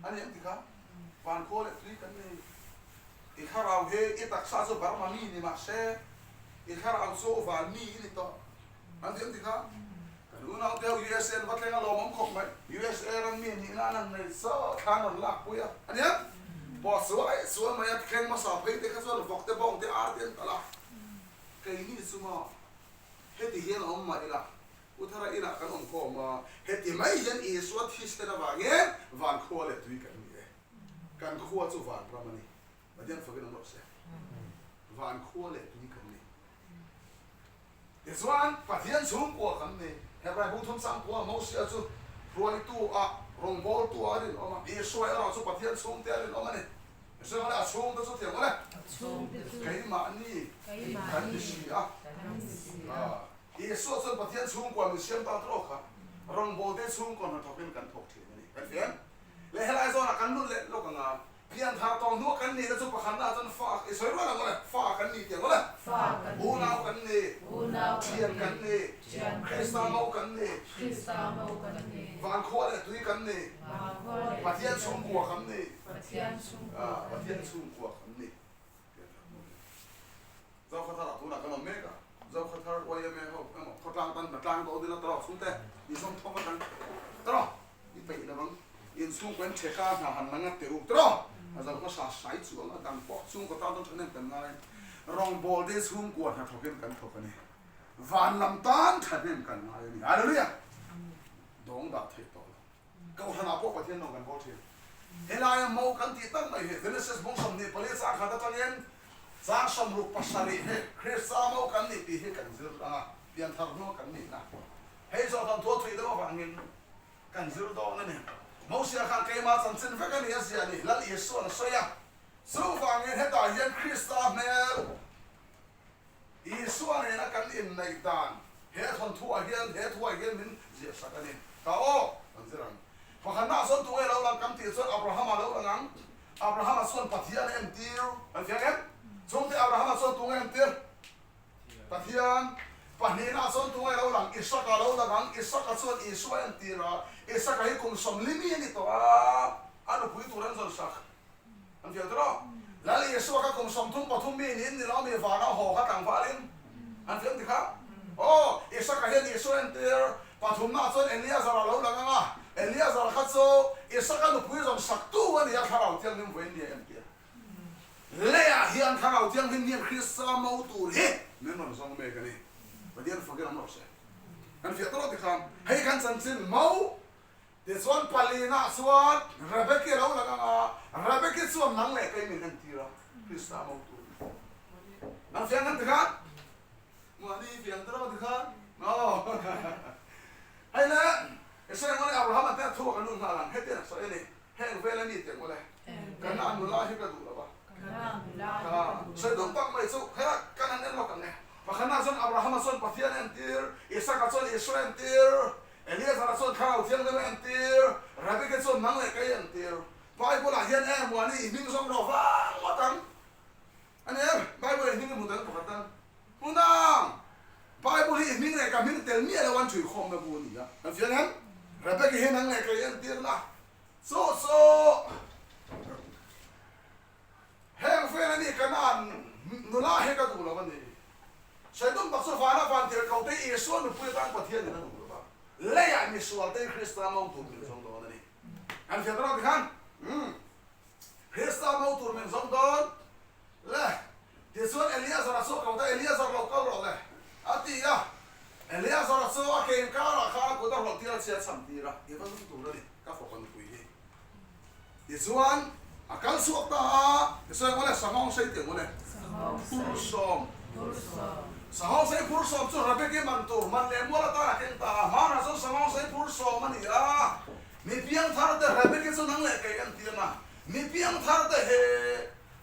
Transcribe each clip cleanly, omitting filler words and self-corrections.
A ni ang ti kha. Van khua leh tui kan ni. I thlarau hi i taksa chu Burma mi ni mah se, i thlarau chu van mi i ni tawh. An ti ang ti kha. Kan unau te ho USA an va thleng a lawmawm khawp mai. USA ram mi nihna an han nei chaw thla an rawn lak pui a. A nia, pawh suai suai mai a thleng hmasa phei te kha chuan vawk te bawng te ar te an talh a. Keini chu maw heti hian a awm mah ila, U Thara inah kan awm khawm a, heti mai hian Isua thisen avangin van khua leh tui kan ni e. Kan khua chu van ram a ni. Pathian fakin awm rawh se. Van khua leh tui kan ni. Tichuan, Pathian chhungkua kan ni. Hebrai bu thum changkua Mosia chu hruaitu ah, rawngbawltu ah a rinawm a, Isua erawh chu Pathian chhungte a rinawm a ni. Isua kha le a chhungte chu thiam awle? Keimahni kan ni si a. Isua chuan Pathian chhungkua min siam ta tawk kha rawngbawlte chhungkaw hnathawkin kan thawk thin a ni. Kan fiam? Leh helai zawnah kan lut leh lawk ang a, pianthar tawng hnua kan nihna chu pakhatnaah chuan fa i sawi rual ang awle, fa kan ni tih ang awle, unau kan ni, thian kan ni, Krista mo kan ni, vankhua leh tui kan ni, Pathian chhungkua kan ni, Pathian chhungkua kan ni. Zokhathar ah tunah kan awm mek a, Zokhathar YMA ho emaw khawtlang tan hna tlang dawn ila tawrh chhungte i zawm thawk atang tawrh i peih lo ang, inchhungkaw in theka hna han la ngat teh u tawrh a zo hmasa sai chuang a dang pawh chhungkaw tan dawn thahnem kan ngai rawngbawl te chhungkua hna thawkin kan thawk a ni, van lam tan thahnem kan ngai a ni. Hallelujah! Dawng dah theih tawh lo. Kohhranah pawh Pathian nawng kan bawl thin. Helaia mo kan tih tak mai hi Genesis bung 24 chang khat atangin chang 67 hi Krista mo kan nih tih hi kan zir ang a, pianthar hnua kan nihna. Hei zawh kan thuah thui deuh avangin kan zir dawn a ni. Mosia khan keimah chanchin vek a ni a zia ni, Lal Isua'n a sawi a. Chuvangin hetah hian Krista hmel Isua nena kan inneih dan he thawnthuah hian he thuah hian min ziah sak a ni. Ka aw, kan zir ang. Pakhatnaah chuan tunge lo lang kan tih chuan Abrahama lo lang ang. Abrahama chuan Pathian a entir. Kan fiang em? Chungte Abrahama chuan tunge a entir? Pathian. Pahnihnaah chuan tunge lo lang? Isaka lo lang ang. Isaka chuan Isua a entir a. Isaka hi kum 40 a ni tawh a, a nupui tur an zawn sak. An fiah tawh a, Lal Isua kha kum 33 mi niin ni lo mi vana haw kha tlangvalin an fiah ang ti kha. Aw, Isaka hian Isua entir pathumnaah chuan Eleazar a lo lang ang a, Eleazar kha chu Isaka nupui zawng saktu a ni a, Thlarau Thianghlim vawiin ni a entir. Leiah hian Thlarau Thianghlim hian Krista mo tur hi min rawn zawng mek a ni. Pathian fakin awm rawh se. Kan fiah tawh lo ti khan hei kan chanchin mo Tichuan palinah chuan Rebeki a lo lang ang a, Rebeki chuan nang leh kei min entir a, Krista mo tur ni. Nang fiang kan ti khan? Mahni fiang te rawh ti khan? Aw. Hei le, i sawi ang awle Abraham-a te a thu a kan lut nghal ang, hetiang a sawi a ni, heng vel a ni tih ang awle, Kana nula hi ka duh lo va. Kha sawi duh tak mai chu hela kan han en lawk ang e. Pakhatnaah chuan Abraham-a chuan Pathian a entir, Isaka chuan Isua a entir, Eleazar-a chuan Thlarau Thianghlim a entir, Rebekah chuan nang leh kei a entir. Bible-ah hian em muani i hming zawng rawh vang ngawt ang. A ni em? Bible-ah i hming i hmu tel pakhat ang. Hmu nang! Bible hi i hming leh ka hming tel miah lo an ṭhui khawmna bu a ni a. Kan fiang em? Rebekah hi nang leh kei a entirna chu chu Heng vel a ni Kanaan nula hi ka duh lo a ni. Saidum tak chu vana van tirhkoh te Isua nupui atan Pathian in a duh lo va, leiah misual te Krista mo tur min zawng dawn a ni. Kan hriat erawh tikhan umm Krista mo tur min zawng dawn le. Tichuan Eleazar-a chu a ko ta, Eleazar lo kal rawh le a ti a. Eleazar-a chu a ke inkarah khan a kut a hrawlh tir a, chhia cham tir a, i va zum tur a ni ka fapa nupui hi. Tichuan, a kal chhuak ta a, tichuan engmawle Sangawng sei tih engmawle? Phursawm. Sangawng sei phursawm chu Rebeki man tur man leh mual atan a keng ta a, hmanah chuan Sangawng sei phursawm a ni a, mi piangthar te Rebeki chu nang leh kei an ti ang a, mi piangthar te he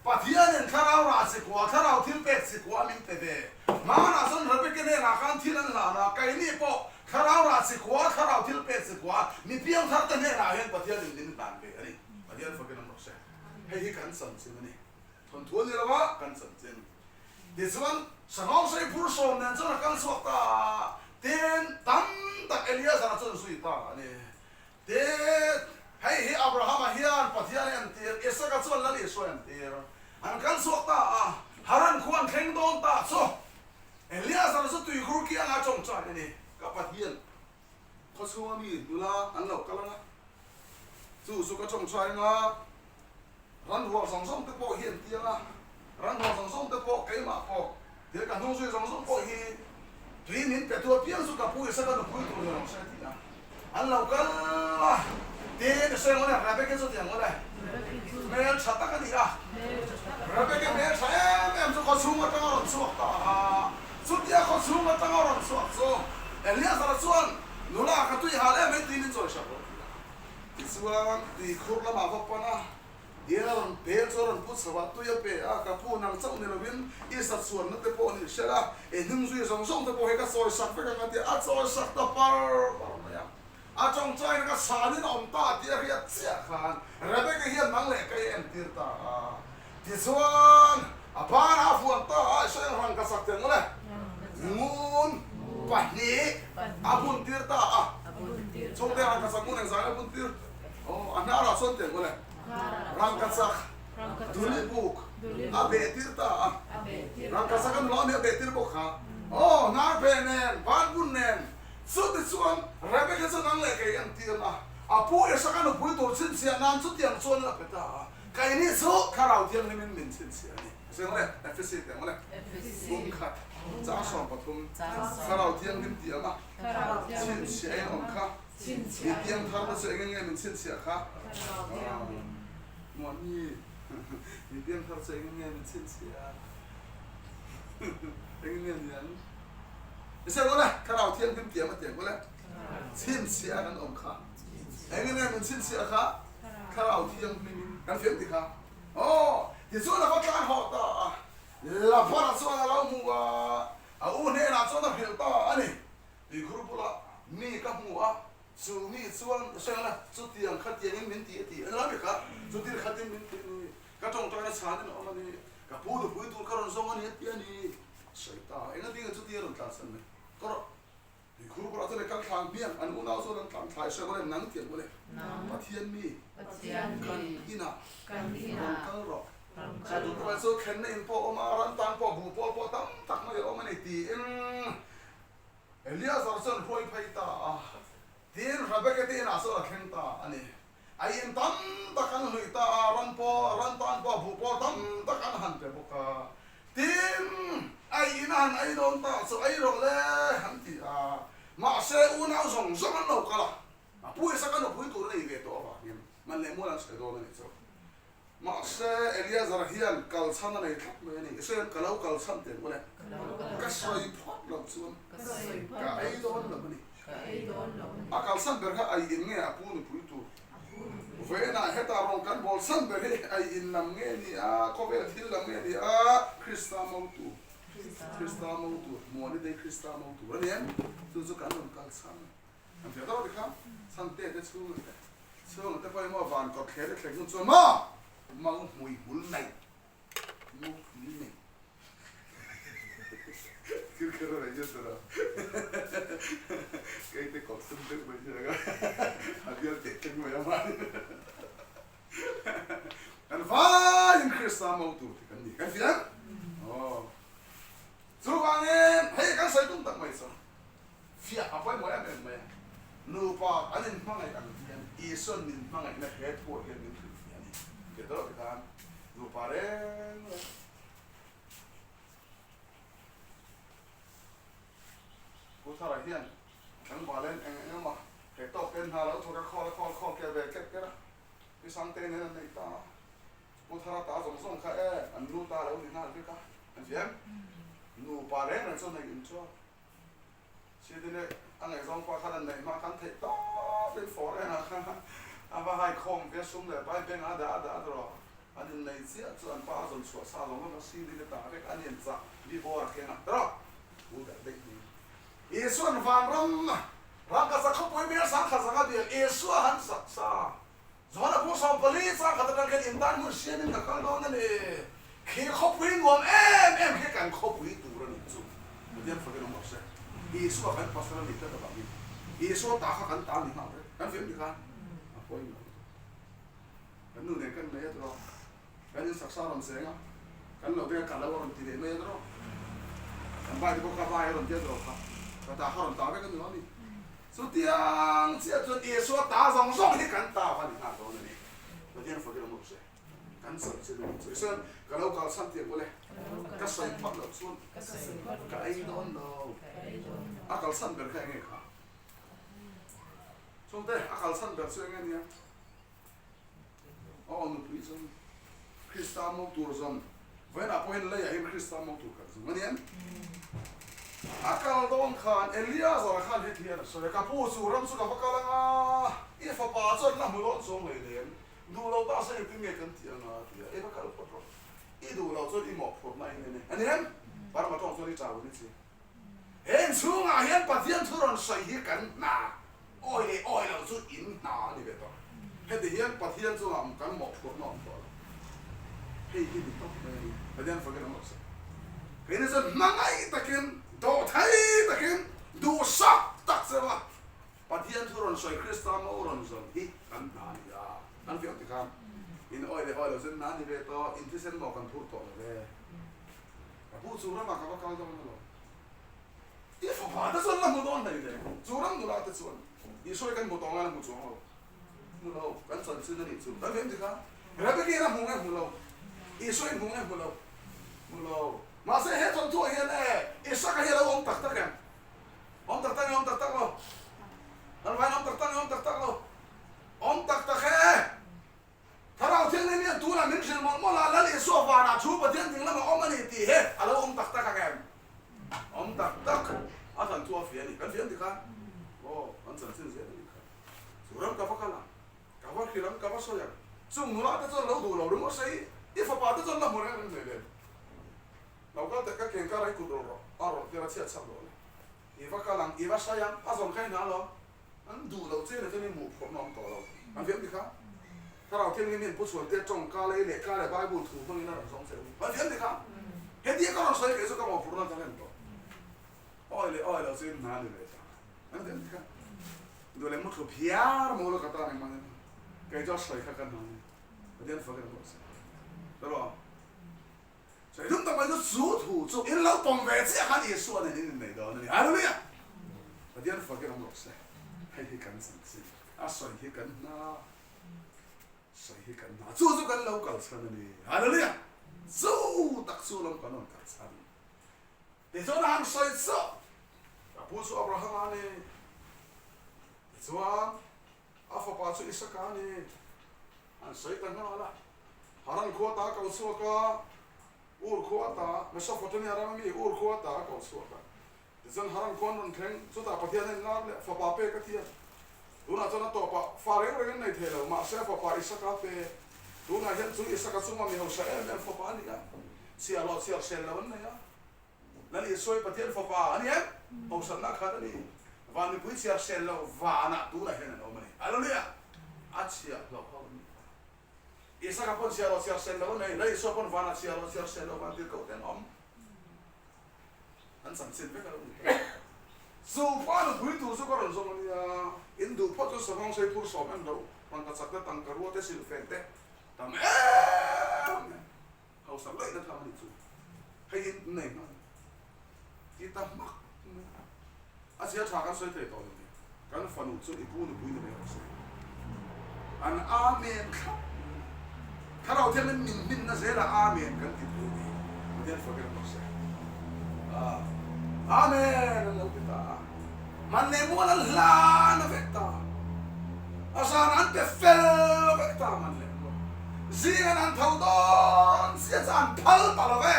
Pathianin thlarau rah chikua, thlarau thil pek chikua min pe ve. Hmanah chuan Rebeki hnenah khan thil an hlan a, keini pawh thlarau rah chikua, thlarau thil pek chikua, mi piangthar te hnenah hian Pathianin min hlan ve a ni. Pathian fakin awm rawh se. Hei hi kan chanchin a ni. Thawnthu a ni lo a, kan chanchin. Tichuan, Sangawng sei phur sawm nen chuan a kal chhuak ta a, tin, tam tak Eleazar-a chuan zui ta a ni. Tin, hei hi Abrahama hian. Isaka chuan Lal Isua en tir. An kal chhuak ta a, Haran khua an thleng dawn ta chu Eleazar chu tuikhur kianga tawngtai a ni. Ka Pathian, khawchhunga mi nula an lo kal ang a, chu chu ka tawngtai ang a, ran rual zawng zawng te pawh hi an tiang a, ran rual zawng zawng te pawh keimah pawh, thil ka hnung zui zawng zawng pawh hi tui min pe tu apiang chu ka pu Isaka nupui tur ni lo se a ti a. An lo kal a, tiin i sawi ang awle, Rebeki chu ti ang awle, hmel tha tak a ni a, Rebeki hmel tha em em chu khawchhung atanga rawn chhuak ta a, chutia khawchhung atanga rawn chhuak chu Eleazar chuan nula ka tui hal em em tiin min chawi sak rawh a ti a, tichuan tuikhur lamah va pan a, Dian a rawn pel chu a rawn put chho a, tui a pe a, ka pu nang chauh ni lovin i sa chhuanna te pawh ni hriat a, i hnung zui zawng zawng te pawh hi ka chawi sak vek ang a ti a, a chawi sak ta par par mai a. A tawngtaina ka chhanin a awm ta tih a hriat chiah khan Rebecca hian nang leh kei a entir ta a, tichuan a banah a vuan ta a, i sawi ang rang ka chak teh ngawt e, ngun pahnih a buntir ta a, chungte rang ka chak ngun engzah nge a buntir? Aw, a hnarah chuan teh ngawt e. Rangkachak Duli buk a beh tir ta a, Rangkachak a nula mi a beh tir bawk kha. Aw, hnar beh nen, van bun nen, chuti chuan Rebecca chu nang leh kei an tir a, a pu Isaka nupui tur chhinchhiah nan chutiang chuan a pe ta a, keini chu Thlarau Thianghlimin min chhinchhiah a ni. Ka sawi ngawt e, Efesi teh ngawt e, bum khat, chang 13, Thlarau Thianghlim tih ang a, chhinchhiah in awm kha. Mi piangthar te chu eng nge min chhinchhiah kha? Muani, mi piangthar chu eng nge min chhinchhiah? Eng nge ni ang? I sawi ngawt e, Thlarau Thianghlim tiam a tiang ngawt e. Chhinchhiah kan awm kha. Eng nge min chhinchhiah kha? Thlarau Thianghlimin kan fiam ti kha. Aw, tichuan a va tlan hawh ta a, Labana chuan a lo hmu a, a u hnenah chuan a hrilh ta a ni. Tuikhur bulah mi ka hmu a, chu mi chuan hriatna chutiang khatiangin min ti a ti a ni lo kha, chutir khatin min ti a ni, ka tawngtaina chhanin a awm a ni, ka pu nupui tur ka rawn zawng a ni a ti a ni, a sawi ta a, engatinge chutia rawn tlansan mai ka rawh. Tuikhur bulah chuan kal thlang hmiang, an unau chuan an tlan thlai hriat bawlh e, nang tiang bawlh e, Pathian mi kan inah rawn kal rawh, chu tukhurah chuan thlenna in pawh a awm a, ran tan pawh buh pawl pawh tam tak mai a awm a ni tiin. Eleazar chuan hruai phei ta a, tin Rebekah te inah chuan a thleng ta a ni. A in tam tak an hluih ta a, ran pawh, ran tan pawh, buh pawh tam tak an han pe bawk a. Tin, a in a han ei dawn ta chu ei rawh le an ti a, mahse unau zawng zawng an lo kal a, a pu Isaka nupui tur a nei ve tawh avangin man leh mual an sawi dawn a nih chu. Mahse, Eleazar hian kal chhan a nei thlap mai a ni. Israel, ka lo kal chhan teh ngawt e. Ka sawi phawt loh chuan ka ei dawn lo a ni. A kal chhan ber kha ai in nge a pu nupui tur? Vawiinah hetah rawn kan bawl chhan ber hi ai in lam nge ni a, khawvel thil lam nge ni a, Krista mo tur, Krista mo tur, Muani te hi Krista mo tur a ni em? Chu chu kan rawn kal chhan. An hriat deuh dik a, chhan te te chhung te chhung te pawh emaw van kawt thler i thleng hun chuan maw mau hmui hmul nei mau hmui nei thil kher a nei hian tawh lo kei te kawt sum deuh mai hi a a bial teh thleng mai a mahni kan vaiin Krista mau tur te kan ni kan fiam aw chuvangin hei kan sawi tum tak mai chuan Fiah a pawimawh em em mai a, nupa an inhmangaih ang hian Isua'n min hmangaihna he thuah hian min hrilhfiah a ni. Tih deuh tikhan nupa reng reng Pu Thara hian tlangval en eng eng emaw he tawk te hna lo thawk a khawl a khawl khawl keh ve kep kep a, Pi Sangte nen an nei ta a, Pu Thara ta zawng zawng kha e an nu ta lo ni nghal vek a, an fiam nupa reng reng chuan a inchuak. Sidine a ngaihzawng pawh khan an neih hma khan theih tawp in foreign ah khan a va hai khawm ve sum leh pai bank a dah a dah a rawh an in nei chiah chu an pa a zawn chhuah sa zawng zawng kha Sidine tah vek a ni an chah bi bawr a keng a rawh u ber daih ni Isuan vanram rangkachak khawpui hmel sangkhat zanga bial Isua han sak sa Johana bung 14 chang khat atang khan in tan hmun siamin ka kal dawn a ni. Khi khawpui nuam em em khi kan khawpui tur a nih chu. Pathian fakin awm rawh se. Isua kan pasal a nih tlat avangin Isua ta kha kan ta a ni nghal vek. Kan fiam ti khan a pawimawh lutuk. Kan nu nen kan nei a. tiraw? Kan in saksa a rawn cheng a, kan lo veng a ka lo a rawn ti leh mai a tiraw? Kan bike te pawh ka vai a rawn ti a tiraw kha, ka ta kha rawn ta vek a ni lo a ni. Chutiang chiah chuan Isua ta zawng zawng hi kan ta va ni nghal dawn a ni. Pathian fakin a hmuh se. Kan sawi chu ni chu chuan ka lo kalsan tih ang ule, ka sawi phawt loh chuan ka ei dawn lo. A kalsan ber kha enge kha? Chungte a kalsan ber chu enge nia? Aw nupui chuan Krista mo tur zawn vawiinah pawh hian leiah hian Krista mo tur kan zawng a ni em? A kal dawn khan Eliazar khan heti hian a sawi a, ka pu chu ram chu ka va kal anga i fapa chuan la hmu dawn chuang lei lem. Duh lo ta se engtin nge kan tih anga a ti a, i va kal phawt rawh. I duh loh chuan i mawhphurhna in en e. A ni em? Burma tawng chuan i chau in i chi. He inchhungah hian Pathian thu rawn sawi hi kan hna awi leh awi loh chu in hna a ni ve tawh. Heti hian Pathian chungah kan mawhphurhna awm tawh lo. Hei hi ni tawp mai a ni. Pathian fakin a mawh se. Keini chuan hmangaih takin, dawhthei takin, duhsak tak cheuha Pathian thu rawn sawi Krista mo rawn zawn hi kan hna a ni a, kan fiah ti khan in awi leh awi lo chuan hna a ni ve tawh, in thisen maw kan phur tawh lo ve. Ka pu chu ramah ka va kal dawn alawm. I fapa te chuan la hmu dawn hlei le, chu ram nula te chuan Isua hi kan hmu tawh ngai la hmu chuang lo. Hmu lo, kan chanchin a nih chu. Kan fiah ti khan Rebecca hian a hmu nge hmu lo, Isua hi hmu nge hmu lo, hmu lo. Mahse he thawnthuah hian e Isaka hi a lo awm tak tak em? Awm tak tak nge awm tak tak lo? Kan vain awm tak tak nge awm tak tak lo? Awm tak tak e! Thlarau Thianghlim hian tunah min hrilh mawlh mawlh a, Lal Isua vanah thu Pathian ding lamah awm a ni tih hi a lo awm tak tak ang em? Awm tak tak! A than chu a fiah a ni. Kan fiah ang ti khan? Aw, kan chanchin zel a nih kha. Chu ram ka va kal ang, ka va hrilh ang, ka va sawi ang. Chung nula te chuan lo duh lo ringawt se i, i fapa te chuan la hmu reng reng hlei lem. Lo kal teh ka keng kar a i kut rawh rawh a rawh tir a chhiat chak loh le. I va kal ang, i va sai ang, a zawn kha i hna lo. An duh loh che na chuan i muh phawrhna awm tawh lo. An fiam ti kha. Thlarau Thianghlim hian Pu Chhuantea tawng ka lei leh ka leh Bible thu hmangin a rawn zawng che u. An fiam ti kha. Hetia ka rawn sawi kei chu ka mawhphurhna ka hlen tawh. Awi leh awi loh chu in hna a ni ve ta. An fiam ti kha. Duh leh muthlu phiar maw lo ka tan engmah ni. Kei chu a sawi kha ka hna ni. Pathian fak in a bawk se. Ka ruah. Sawi dum tak mai chu chu thu chu in lo pawm ve chiah khan Isua nen in innei dawn a ni. Hallelujah! Pathian fakin awm rawh se. Hei hi kan chanchin a sawi hi kan hna sawi hi kan hna chu chu kan lo kal chhan a ni. Hallelujah! Chu tak chu lam kan rawn kal chhan. Tichuan a han sawi chu a pu chu Abraham a ni. Tichuan a fapa chu Isaka a ni. An sawi ta nghal a. Haran khua ta a ko chhuak a, Ur khua ta, Mesopotamia rama mi Ur khua ta a ko chhuak a. Tichuan Haran khua an rawn thleng, chutah Pathian a inlar leh fapa pek a ti a. Tunah chuan a tawpah fa reng reng an nei thei lo, mahse a fapa Isaka pe. Tunah hian chu Isaka chunga mi hausa em em fapa a ni a, chhiahhlawh chhiar sel lo an nei a. Lal Isua hi Pathian fapa a ni em? Hausanna a khat a ni. Van mipui chhiar sel lo vanah tunah hian an awm a ni. Hallelujah! A chhiahhlawh ho an ni kha. Isaka pawn chhiahhlawh chhiar sel lo a nei. Lal Isua pawn vanah chhiahhlawh chhiar sel lo van tirhkoh te an awm. An chanchin vek a lo ni ta. Chu pa nupui tur chu ka rawn zawng a nia. In duh phawt chu savawng sei phur sawm em lo. Tangka chak te, tangka rua te, silhfen te tam em em. Hausa laih na tham a nih chu. Hei hi nei hman ti ta hmak mai. A zia tha kan sawi thei tawh lo ni. Kan fanu chu i pu nupui ni mai rawh se. An Amen thlap mai. Thlarau thiangin min hminna zelah Amen kan ti thei ni. Pathian fakin rawh se. Amen an lo ti ta a. Man leh mual an hlan a vek ta. A zan an pe fel vek ta man leh mual. Zing an han tho dawn chiah chu an phal ta lo ve.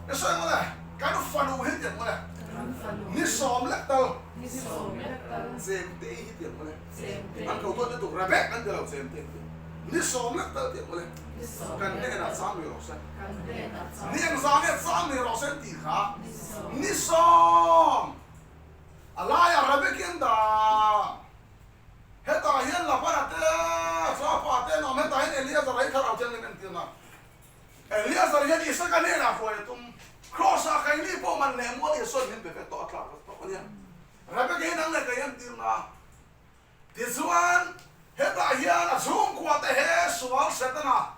I sawi ang le, kan fanu hi tiang le, ni sawm lek tal, chemte hi tiang le, an ko tuat lutuk Rebek an ti lo chemte hi tiang, ni sawm lek tal tiang le, kan hnenah chang ni rawh se, ni engzah nge chang ni rawh se an tih kha, ni sawm a laiah Rebek hi an dah. Hetah hian Labana te, Joapa te an awm, hetah hian Eleazar a hi thlarau thianghlim entirna. Eleazar hian Isaka hnenah hruai a tum. Kraws-ah Kaini pawh man leh mual Isua'n min pe vek tawh a tlak vek tawh a nia. Rebeka hi nang leh kei an tirna. Tichuan, hetah hian a chhungkua te he sual se. Setana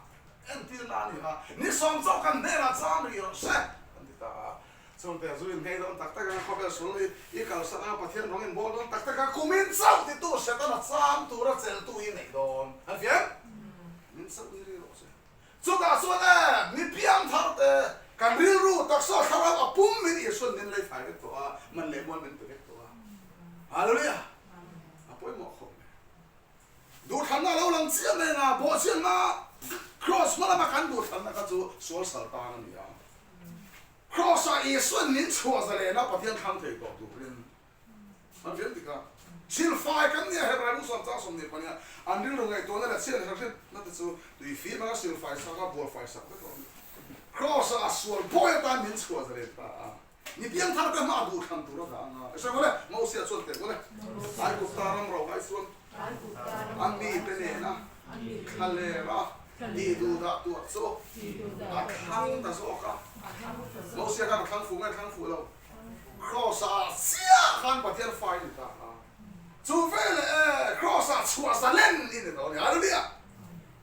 entirna a ni a, ni sawm chauh kan hnenah cham rih rawh se an ti ta a. Chungte zu in nghei dawn tak tak anga khawvel sul hi i kalsan anga Pathian rawng in bawl dawn tak tak a, kumin chauh titu Setana cham tura cheltu hi nei dawn an fiam? Min chauh ni rih rawh se. Chutah chuan e, mi piang thar te, kan rilru taksa thlarau a pum min Isuan min lei fai vek tawh a, man leh mual min pe vek tawh a. Hallelujah! A pawimawh khawp mai. Duhthlanna a lo lang chiah mai anga, bawhchhiatna Kraws hma lama kan duhthlanna kha chu sual sal tan a ni a. Kraws-ah Isuan min chhuah zalena Pathian thlang thei tawh turin An fiam tik a, silfai kan nia Hebrai bu sawm chang 20 pania an rilru ngaihtuahna leh chhiat hre hretna te chu tui fim anga silfai sak a, bualfai sak vek lo a ni. Kraws-ah a sual bawi atan min chhuah zalen ta a, mi piangthar te hma duh thlan tur a dah anga, i hre ngawt e, Mosia chuan teh ngawt e, Aigupta ram ro ai chuan a mite nena thlaler a tih duh dah tuah chu a thlang ta zawk a, Mosia khan a thlang fuh nge thlang fuh lo? Kraws-ah chiah khan Pathian fa i ni ta a, chu veleh e, Kraws-ah chhuah zalen i ni tawh a ni. Hallelujah!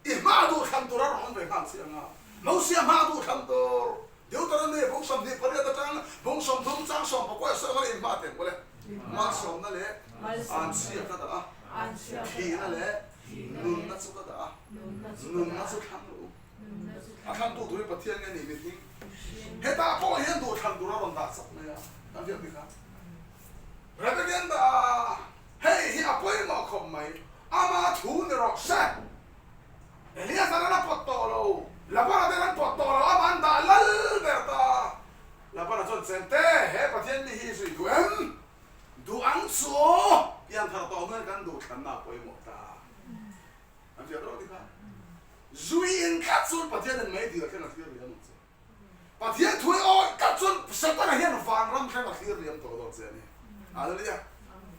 I hma duh thlan tur a rawn awm ve nghal chiang a, Mosia hma duh thlan tur, Deuteronomy bung 28 atang bung 30 chang 19 a sawi ang a, in hma teh mawle, malsawmna leh anchhia ka dah a, thihna leh nunna chu ka dah a, nunna chu thlang rawh u. A thlantu tur hi Pathian nge nih mihring? Hetah pawh hian duhthlan tur a rawn dah chak mai a, kan hriat bik a. Rebecca-in dah a, hei hi a pawimawh khawp mai, ama thu ni rawh se. Eleazar-an a pawt tawh lo, Laban-a ten an pawt tawh lo, ama an dah lal ber ta. Laban-a chuan, Chente, he Pathian mi hi i zui duh em? Duh ang chu, pianthar tawh hnuaiin kan duhthlanna a pawimawh ta. An hriat rawh tikha. Zui in tlat chuan Pathian in mei dil thleng a thlir liam ang che. Pathian thu i awih tlat chuan Satana hian vanram thleng a thlir liam tawh dawn che a ni. Hallelujah.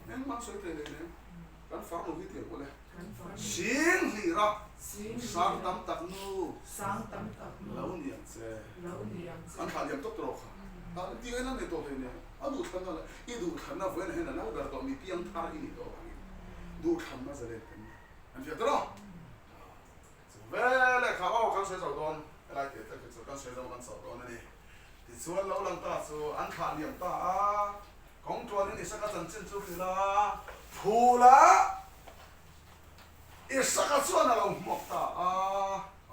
Engmah sawi thei leh nen kan farnu hi tiang pawh le. Sing hlir a sang tam tak nu lo ni ang che. An thlah liam tawp tawh kha. Tiang in an nei tawh hlei nen a duhthlanna leh i duhthlanna vawiin ah hian a lo ber tawh mi piangthar i nih tawh avangin duhthlanna zalen kan ni. An hriat tawh lo. Chu veleh kha aw kan sawi zo dawn, helai teh tak hi chu kan sawi zo kan chauh dawn a ni. Tichuan lo lang ta chu an thlah liam ta a, kawng tuanin Isaka chanchin chu hrilh a, phul a, Isaka chuan a lo hmuak ta a,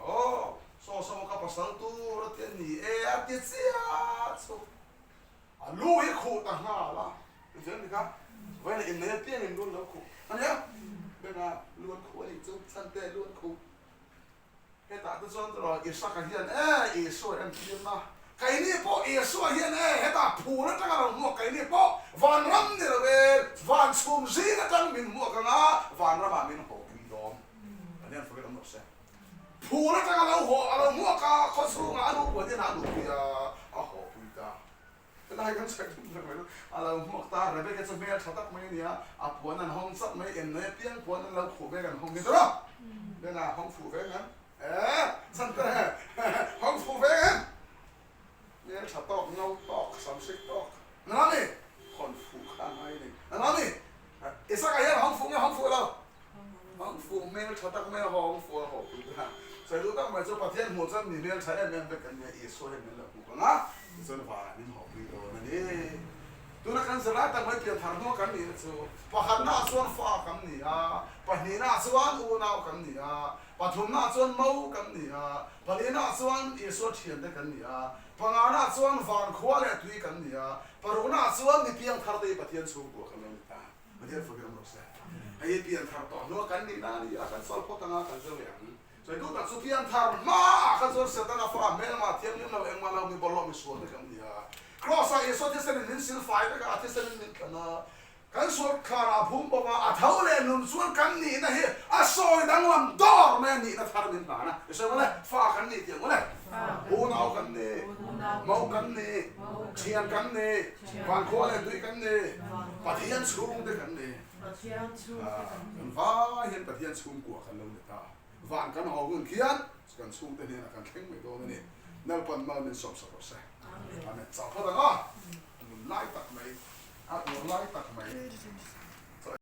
aw saw saw ka pasal tur a ti a ni e a ti chiah chu. A lu hi khuh ta nghal a, tichuan ti kha vawiin innei apiang in lu an lo khuh a nia, bena lu an khuh a nih chu chante lu an khuh. Hetah te chuan erawh Isaka hian e Isua en tirna, keini pawh Isua hian e hetah phul atanga lo hmuak keini pawh vanram ni lo e, van chhum zing atang min hmuak anga vanramah min hawpui dawn. Pathian fak in awm rawh se. Phul atanga lo haw a lo hmuak a, khaw chhungah a nu puan in a nupui a, a hawpui ta. Helai kan chhek deuh deuh mai chu a lo hmuak ta, Rebecca chu hmel tha tak mai a ni a, a puan an hawng chak mai, ennei apiang puan an lo khuh vek an hawng hi chu Bena hawng fuh vek ang e, chhan te hawng fuh vek ang, hmel tha tawk, ngo tawk, samsik tawk, nang ni hawn fuh kha a ngai a ni, nang ni Isaka hian hawng fuh nge hawng fuh lo? Hawng fuh hmel tha tak mai a hawng fuh a haw pui ta. Sawi duh tak mai chu Pathian hmuh chuan mi hmel tha em em vek kan nia, Isua hian min lo hmu kang a, tichuan vanah min haw pui dawn a ni. Tuna kan zirlai tak mai pianthar hnua kan nihna chu pakhatnaah chuan fa kan ni a, pahnihnaah chuan unau kan ni a, pathumnaah chuan mo kan ni a, palinaah chuan Isua thiante kan ni a, panganaah chuan vankhua leh tui kan ni a, paruknaah chuan mi piangthar te hi Pathian chhungkua kan lo ni ta. Pathian fak ram rawh se. Hei hi pianthar tawh hnua kan nihna a ni a, kan sawi phawt anga kan zir leh ang. Sawi duh tak chu pianthar hmaah kha chuan Setana fa hmelma thianghlim lo engmah lo mi bawlhhlawh mi sual te kan ni a. Kraws-ah Isua thisenin min silfai vek a, a thisenin min tlan a. Kan sual kharah a phum bawk a, a tho leh nun chuan kan nihna hi a sawi danglam dawr mai a, nihna thar min hlan a. I sawi mawle, fa kan ni tih ang mawle. Unau kan ni, mo kan ni, thian kan ni. Vankhua leh tui kan ni, Pathian chhungte kan ni. Kan vai hian Pathian chhungkua kan lo ni ta. Van kan haw hun khian kan chhungte hnenah kan thleng mai dawn a ni. Lalpan mal min sawmsak rawh se. Amen. Chau phawt ang a, a nun lai tak mai, a uar lai tak mai.